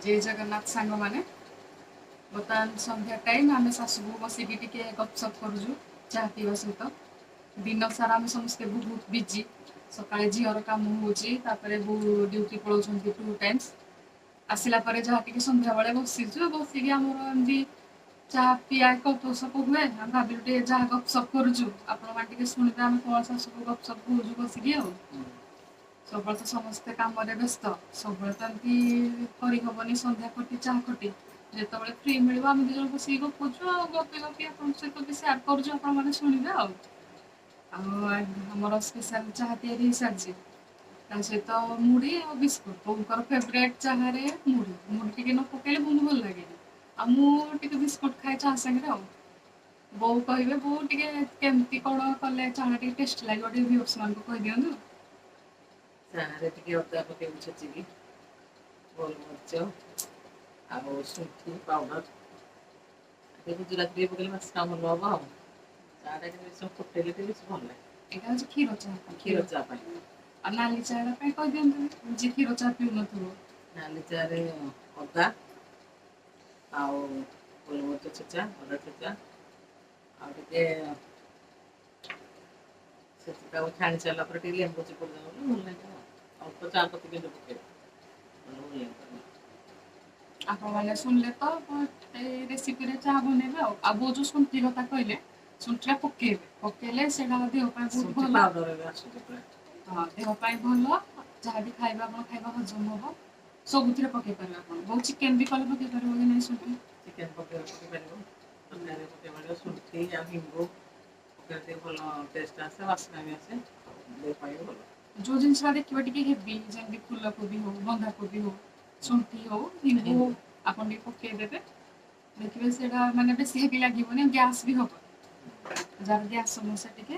ଜୟ ଜଗନ୍ନାଥ ସାଙ୍ଗମାନେ। ବର୍ତ୍ତମାନ ସନ୍ଧ୍ୟା ଟାଇମ୍, ଆମେ ଶାଶୁ ବୋହୂ ବସିକି ଟିକେ ଗପସପ କରୁଛୁ ଚାହା ପିଇବା ସହିତ। ଦିନ ସାରା ଆମେ ସମସ୍ତେ ବହୁତ ବିଜି। ସକାଳେ ଝିଅର କାମ ହେଉଛି, ତାପରେ ବୋଉ ଡ୍ୟୁଟି ପଳାଉଛନ୍ତି ଟୁ ଟାଇମ୍ସ। ଆସିଲା ପରେ ଯାହା ଟିକେ ସନ୍ଧ୍ୟାବେଳେ ବସିଛୁ, ବସିକି ଆମର ଏମିତି ଚାହା ପିଆ ଗପସପ ହୁଏ। ଆମେ ଭାବିଲୁ ଟିକେ ଯାହା ଗପସପ କରୁଛୁ ଆପଣମାନେ ଟିକେ ଶୁଣିବେ, ଆମେ କଣ ଶାଶୁ ବୋହୂ ଗପସପ ହଉଛୁ ବସିକି। ଆଉ ସବୁବେଳେ ତ ସମସ୍ତେ କାମରେ ବ୍ୟସ୍ତ, ସବୁବେଳେ ତ ଏମିତି କରିହବନି ସନ୍ଧ୍ୟା ଖଟି ଚାହା ଖଟି। ଯେତେବେଳେ ଫ୍ରି ମିଳିବ ଆମେ 2 ଜଣ ବସିକି ଗପୁଛୁ, ଆଉ ଗପି ଗପି ଆପଣଙ୍କ ସହିତ ବି ସେୟାର କରୁଛୁ, ଆପଣମାନେ ଶୁଣିବେ। ଆଉ ଆଉ ଆମର ସ୍ପେଶାଲ ଚାହା ତିଆରି ହେଇସାରିଛି, ତା ସହିତ ମୁଢ଼ି ଆଉ ବିସ୍କୁଟ। ବୋଉଙ୍କର ଫେଭରେଟ୍ ଚାହାରେ ମୁଢ଼ି, ମୁଢ଼ି ଟିକେ ନ ପକେଇଲେ ବୋଉଙ୍କୁ ଭଲ ଲାଗେନି। ଆଉ ମୁଁ ଟିକେ ବିସ୍କୁଟ ଖାଏ ଚାହା ସାଙ୍ଗରେ। ଆଉ ବୋଉ କହିବେ, ବୋଉ ଟିକେ କେମିତି କ'ଣ କଲେ ଚାହା ଟିକେ ଟେଷ୍ଟି ଲାଗିବ, ଟିକେ ଭିଉର୍ସ ମାନଙ୍କୁ କହିଦିଅନ୍ତୁ। ଚାହାରେ ଟିକେ ଅଦା ପକେଇବୁ ଛେଚିକି, ଗୋଲମରିଚ ଆଉ ଶୁଣ୍ଠି ପାଉଡର, ଟିକେ ଗୁଜୁରାତି ଟିକେ ପକେଇଲେ ବାସ୍ନା ଭଲ ହବ। ଆଉ ଚାହାଟା ଟିକେ ବେଶୀ ସମୟ ଫୁଟେଇଲେ ଟିକେ ବେଶୀ ଭଲ ଲାଗେ। ଏଇଟା ହଉଛି କ୍ଷୀର ଚାହା ପାଇଁ। କ୍ଷୀର ଚା ପାଇଁ। ଆଉ ନାଲି ଚାହା ପାଇଁ କହିଦିଅନ୍ତୁ, ଯିଏ କ୍ଷୀର ଚାହା ପିଉନଥିବ। ନାଲି ଚାରେ ଅଦା ଆଉ ଗୋଲମରିଚ ଛେଚା, ଅଦା ଛେଚା ଆଉ ଟିକେ ତାକୁ ଛାଣି ସାରିଲା ପରେ ଟିକେ ଲେମ୍ବୁ ଚିପୁଡ଼ି ଦେବ, ଭଲ ଲାଗିବ। ଅଳ୍ପ ଚା ପତି କିନ୍ତୁ ପକେଇବ, ଭଲ ଲାଗିବ। ଆପଣମାନେ ଶୁଣିଲେ ତ, ଏଇ ରେସିପିରେ ଚାହା ବନେଇବେ। ଆଉ ଆଉ ବୋଉ ଯୋଉ ଶୁଣ୍ଠି କଥା କହିଲେ, ଶୁଣ୍ଠିଟା ପକେଇବେ, ପକେଇଲେ ସେଇଟା ଦେହ ପାଇଁ ବହୁତ ଶୁଣ୍ଠି ଭଲ। ପାଉଡର ଏବେ ଆସୁଛି ପୁରା। ହଁ, ଦେହ ପାଇଁ ଭଲ। ଯାହା ବି ଖାଇବା ଆପଣ ଖାଇବା ହଜମ ହବ। ସବୁଥିରେ ପକେଇ ପାରିବେ ଆପଣ। ବୋଉ, ଚିକେନ ବି କଲେ ପକେଇ ପାରିବ କି ନାହିଁ ଶୁଣ୍ଠି? ଚିକେନ ପକେଇ ପାରିବ, ତରକାରୀରେ ପକେଇ ପାରିବ। ଶୁଣ୍ଠି ଆଉ ହିଙ୍ଗୁ ପକେଇଲେ ଟିକେ ଭଲ ଟେଷ୍ଟ ଆସେ, ବାସ୍ନା ବି ଆସେ, ଦେହ ପାଇଁ ବି ଭଲ। ଯୋଉ ଜିନିଷଟା ଦେଖିବେ ଟିକେ ହେଭି, ଯେମିତି ଫୁଲକୋବି ହଉ, ବନ୍ଧାକୋବି ହଉ, ଶୁଣ୍ଠି ହଉ, ହିଙ୍ଗୁ ହଉ, ଆପଣ ଟିକେ ପକେଇଦେବେ, ଦେଖିବେ ସେଇଟା ମାନେ ବେଶୀ ହେଭି ଲାଗିବନି, ଗ୍ୟାସ୍ ବି ହବନି, ଯାହାର ଗ୍ୟାସ୍ ସମସ୍ୟା ଟିକେ।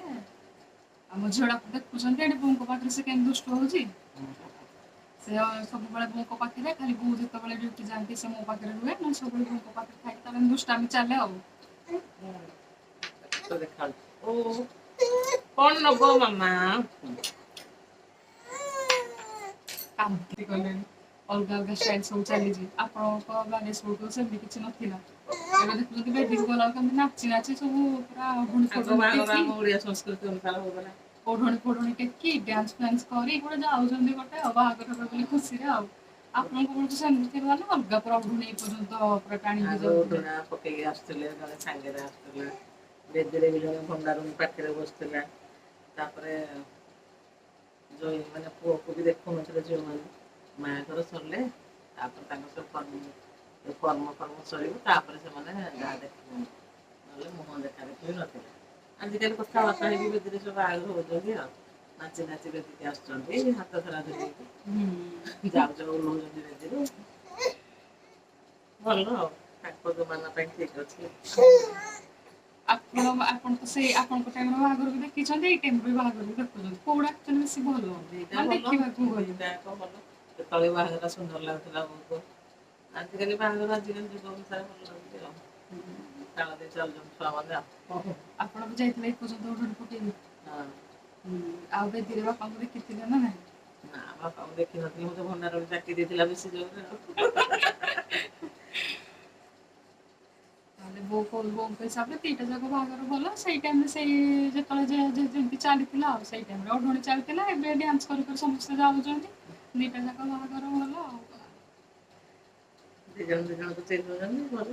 ଆମ ଝିଅଟାକୁ ଦେଖୁଛନ୍ତି ଏଠି ବୋଉଙ୍କ ପାଖରେ, ସେ କେମିତି ଦୁଷ୍ଟ ହଉଛି। ସେ ସବୁବେଳେ ବୋଉଙ୍କ ପାଖରେ ଖାଲି। ବୋଉ ଯେତେବେଳେ ଡ୍ୟୁଟି ଯାଆନ୍ତି ସେ ମୋ ପାଖରେ ରୁହେ, ମୁଁ ସବୁବେଳେ ବୋଉଙ୍କ ପାଖରେ ଥାଇକି ତାର ଦୁଷ୍ଟାମି ଚାଲେ। ଆଉ ତ ଦେଖାଯାଉଛି ଓ କଣ ନବ ମାମା? କାନ୍ଦି ଗଲେଣି। ଅଲଗା ଅଲଗା ଷ୍ଟାଇଲ ସବୁ ଚାଲିଛି। ଆପଣଙ୍କ ବାଲେଶ୍ୱରକୁ ସେମିତି କିଛି ନଥିଲା। ଏବେ ଦେଖୁଛନ୍ତି ବେଦୀକୁ ଗଲା କେମିତି ନାଚି ନାଚି ସବୁ ପୁରା ଓଢଣୀ ଆଗ ଫୋଢଣୀ ବାହାଘର ଟେକି ଆମ ଓଡ଼ିଆ ସଂସ୍କୃତି ଅନୁସାରେ ହଉଥିଲା। ଓଢଣୀ ଫୋଢଣୀ ଟେକି ଡ୍ୟାନ୍ସ ଫ୍ୟାନ୍ସ କରି ଗୋଟେ ଯାଉଛନ୍ତି ଗୋଟେ ଆଉ ବାହାଘର ହେବ ବୋଲି ଖୁସିରେ। ଆଉ ଆପଣଙ୍କ ବେଳକୁ ସେମିତି ଥିଲା ନା ଅଲଗା, ପୁରା ଓଢଣୀ ପର୍ଯ୍ୟନ୍ତ ପୁରା ଟାଣିକି ଆଗ ଯାଉଥିଲେ? ଓଢଣା ପକେଇକି ଆସୁଥିଲେ, ଜଣେ ସାଙ୍ଗରେ ଆସୁଥିଲା। ବେଦିରେ ବି ଜଣେ ଭଣ୍ଡାରୁଣୀ ପାଖରେ ବସୁଥିଲା। ତାପରେ ଜୋଇଁ ମାନେ ପୁଅକୁ ବି ଦେଖୁନଥିଲେ ଝିଅମାନେ। ବାହାଘର ସରିଲେ ତାପରେ ତାଙ୍କ ସବୁ କର୍ମ କର୍ମ ଫର୍ମ ସରିବ, ତାପରେ ସେମାନେ ଯାହା ଦେଖିବେ, ନହେଲେ ମୁହଁ ଦେଖା ଦେଖି ବି ନଥିଲା। ଆଜିକାଲି କଥାବାର୍ତ୍ତା ହେଇକି ବେଦିରେ ସବୁ ବାହାଘର ହଉଛନ୍ତି, ଆଉ ନାଚି ନାଚି ବେଦିକି ଆସୁଛନ୍ତି, ହାତ ଧରା ଧରି ହେଇକି ଯାଉ ଯାଉ ଓହ୍ଲଉଛନ୍ତି ବେଦିରୁ। ଭଲ ଆଉ ତାଙ୍କ ଜମାନା ପାଇଁ ଠିକ ଅଛି। ଆପଣ ଆପଣ ତ ସେଇ ଆପଣଙ୍କ ଟାଇମର ବାହାଘର ବି ଦେଖିଛନ୍ତି, ଏଇ ଟାଇମର ବି ବାହାଘର ବି ଦେଖୁଛନ୍ତି। କୋଉଟା ଆକ୍ଚୁଆଲି ବେଶୀ ଭଲ ଦିଟା ମାନେ ଭଲ। ଦେଖିବାକୁ ଗଲେ? ଦିଟା ଯାକ ଭଲ। ସେତେବେଳେ ବାହାଘର ସୁନ୍ଦର ଲାଗୁଥିଲା ବହୁତ। ଆଜିକାଲି ବାହାଘର ଆଜିକାଲି ଯୁଗ ଅନୁସାରେ ଭଲ ଲାଗୁଛି, ଆଉ ତାଳ ଦେଇ ଚାଲୁଛନ୍ତି ଛୁଆମାନେ ଆଉ। ଆପଣ ବି ଯାଇଥିଲେ ଏ ପର୍ଯ୍ୟନ୍ତ ଓଢଣୀ ପକେଇକି? ହଁ। ଆଉ ବେଦିରେ ବାପାଙ୍କୁ ଦେଖିଥିଲେ ନା ନାଇଁ? ନା, ବାପାଙ୍କୁ ଦେଖିନଥିଲି। ମତେ ଭଣ୍ଡାରୁଣୀ ଡାକି ଦେଇଥିଲା ବେଶୀ ଜୋରରେ ଆଉ। ତାହେଲେ ବୋଉ ବୋଉଙ୍କ ହିସାବରେ ଦିଟା ଯାକ ବାହାଘର ଭଲ। ସେଇ ଟାଇମରେ ସେଇ ଯେତେବେଳେ ଯେମିତି ଚାଲିଥିଲା, ଆଉ ସେଇ ଟାଇମରେ ଓଢଣୀ ଚାଲିଥିଲା, ଏବେ ଡ୍ୟାନ୍ସ କରି କରି ସମସ୍ତେ ଯାଉଛନ୍ତି। ଦିଟା ଯାକ ବାହାଘର ଭଲ ଆଉ। ଦି ଜଣ ଦି ଜଣକୁ ଚିହ୍ନୁଛନ୍ତି, ଭଲ।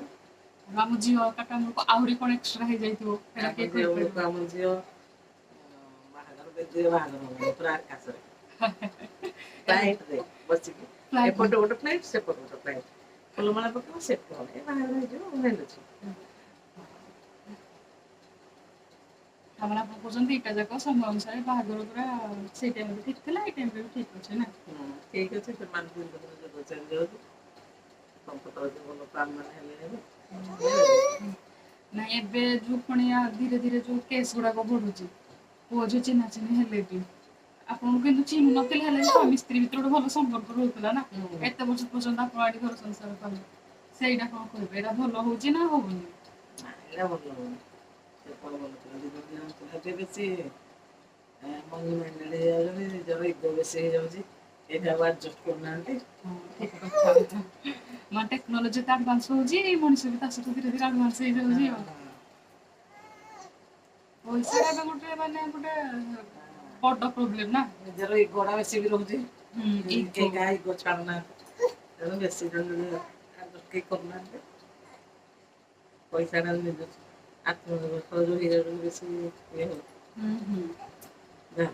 ଆଉ ଆମ ଝିଅ କାଟା ଆହୁରି କଣ ଏକ୍ସଟ୍ରା ହେଇଯାଇଥିବ ସେଇଟା ଆମ କିଏ ଝିଅ ବେଳକୁ କହିପାରିବ? ଆମ ଝିଅ ବାହାଘର ବେଦିରେ ବାହାଘର ହବନି, ପୁରା ଆକାଶରେ ଫ୍ଲାଇଟରେ ବସିକି। ଫ୍ଲାଇଟରେ? ଏପଟେ ଗୋଟେ ଫ୍ଲାଇଟ, ସେପଟେ ଗୋଟେ ଫ୍ଲାଇଟ, ଫୁଲମାଳ ପକେଇବ, ସେଠୁ ହବ, ଏ ବାହାଘର ହେଇଯିବ ମିଳୁଛି। ତାମାନେ ଆପଣ କହୁଛନ୍ତି ଦିଟା ଯାକ ସମୟ ଅନୁସାରେ ବାହାଘର ପୁରା ସେଇ ଟାଇମରେ ଠିକ ଥିଲା, ଏଇ ଟାଇମରେ ବି ଠିକ ଅଛି ନା? ଠିକ ଅଛି। ସେମାନେ ଦିନକୁ ଦିନ ଯୁଗ ଚେଞ୍ଜ ହଉଛି, କମ୍ପ୍ୟୁଟର ଯୁଗ, ଲୋକ ମାନେ ହେଲେଣି ଏବେ। ନାଇଁ, ଏବେ ଯୋଉ ପୁଣି ଧୀରେ ଧୀରେ ଯୋଉ କେସ୍ ଗୁଡାକ ବଢୁଛି, ପୁଅ ଝିଅ ଚିହ୍ନା ଚିହ୍ନି ହେଲେ ବି, ଆପଣଙ୍କୁ କିନ୍ତୁ ଚିହ୍ନୁ ନଥିଲେ ହେଲେ ବି ସ୍ୱାମୀ ସ୍ତ୍ରୀ ଭିତରେ ଗୋଟେ ଭଲ ସମ୍ପର୍କ ରହୁଥିଲା ନା? ଏତେ ବର୍ଷ ପର୍ଯ୍ୟନ୍ତ ଆପଣ ଆଡି ଘର ସଂସାର କଲେ, ସେଇଟା କଣ କହିବେ? ଏଇଟା ଭଲ ହଉଛି ନା ହଉନି? ନା, ଏଇଟା ଭଲ ହଉନି। ସେପଟ ଭଲ ଥିଲା, ଦି ଜଣ ଦି ଜଣ ଥିଲା। ଟିକେ ବେଶୀ ମନି ମାଇଣ୍ଡେଡ୍ ହେଇଯାଉଛନ୍ତି, ନିଜର ଇଗୋ ବେଶୀ ହେଇଯାଉଛି, ଏଇଟାକୁ ଆଡଜଷ୍ଟ କରୁନାହାନ୍ତି। ହଁ, ଠିକ କଥା। ମାନେ ଟେକ୍ନୋଲୋଜି ତ ଆଡଭାନ୍ସ ହଉଛି, ମଣିଷ ବି ତା ସହିତ ଧୀରେ ଧୀରେ ଆଡଭାନ୍ସ ହେଇଯାଉଛି ଆଉ। ପଇସା ଏବେ ଗୋଟେ ମାନେ ଗୋଟେ ବଡ ପ୍ରୋବ୍ଲେମ ନା। ନିଜର ଇଗୋଟା ବେଶୀ ବି ରହୁଛି। ଇଗୋ। କେହି କାହା ଇଗୋ ଛାଡୁନାହାନ୍ତି, ତେଣୁ ବେଶୀ ଆଡଜଷ୍ଟ କେହି କରୁନାହାନ୍ତି। ପଇସାଟା ନିଜ ଆତ୍ମନିର୍ଭରଶୀଳ ଯୋଉ ହେଇଯାଉଛନ୍ତି, ବେଶୀ ଇଏ ହଉଛି। ହୁଁ ହୁଁ ନା।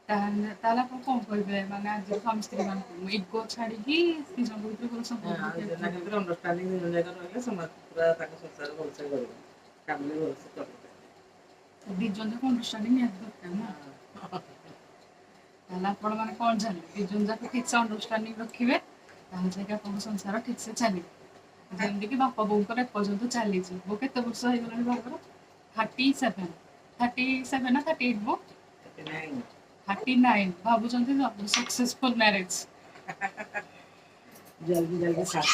ତାହେଲେ ଆପଣ କଣ କହିବେ, ମାନେ ଆଜି ସ୍ୱାମୀ ସ୍ତ୍ରୀ ମାନଙ୍କୁ ଇଗୋ ଛାଡିକି ଦି ଜଣଙ୍କ ଭିତରେ ଭଲ ସମ୍ପର୍କ ରଖିବାକୁ ପଡିବ? ଭିତରେ ଅଣ୍ଡରଷ୍ଟାଣ୍ଡିଂ ଦି ଜଣ ଯାକ ରହିଲେ ସମାଜ ପୁରା ତାଙ୍କ ସଂସାର ଭଲସେ ଗଢିବ, ଫ୍ୟାମିଲି ଭଲସେ ଚଳିବ। ଦି ଜଣ ଯାକ ଅଣ୍ଡରଷ୍ଟାଣ୍ଡିଂ ନିହାତି ଦରକାର ନା? ତାହେଲେ ଆପଣ ମାନେ କଣ ଜାଣିଲେ, ଦି ଜଣ ଯାକ ଠିକ ସେ ଅଣ୍ଡରଷ୍ଟାଣ୍ଡିଂ ରଖିବେ, ତାହେଲେ ଯାଇକି ଆପଣଙ୍କ ସଂସାର ଠିକ ସେ ଚାଲିବ, ଯେମିତିକି ବାପା ବୋଉଙ୍କର ଏପର୍ଯ୍ୟନ୍ତ ଚାଲିଛି। ବୋଉ, କେତେ ବର୍ଷ ହେଇଗଲାଣି ବାହାଘର? 37, 37 ନା 38 ବୋଉ? 39। 39। ଭାବୁଛନ୍ତି ସକ୍ସେସଫୁଲ ମ୍ୟାରେଜ। ଜଲ୍ଦି ଜଲ୍ଦି ସାର୍,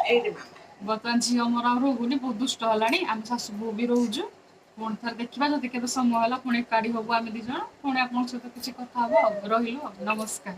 ଏଇଠି ମାମା। ବର୍ତ୍ତମାନ ଝିଅ ମୋର ଆଉ ରହୁନି, ବହୁତ ଦୁଷ୍ଟ ହେଲାଣି। ଆମେ ଶାଶୁ ବୋହୂ ବି ରହୁଛୁ। ପୁଣି ଥରେ ଦେଖିବା, ଯଦି କେବେ ସମୟ ହେଲା ପୁଣି ଏକାଠି ହବୁ ଆମେ ଦି ଜଣ, ପୁଣି ଆପଣଙ୍କ ସହିତ କିଛି କଥା ହବ। ଆଉ ରହିଲୁ ଆଉ, ନମସ୍କାର।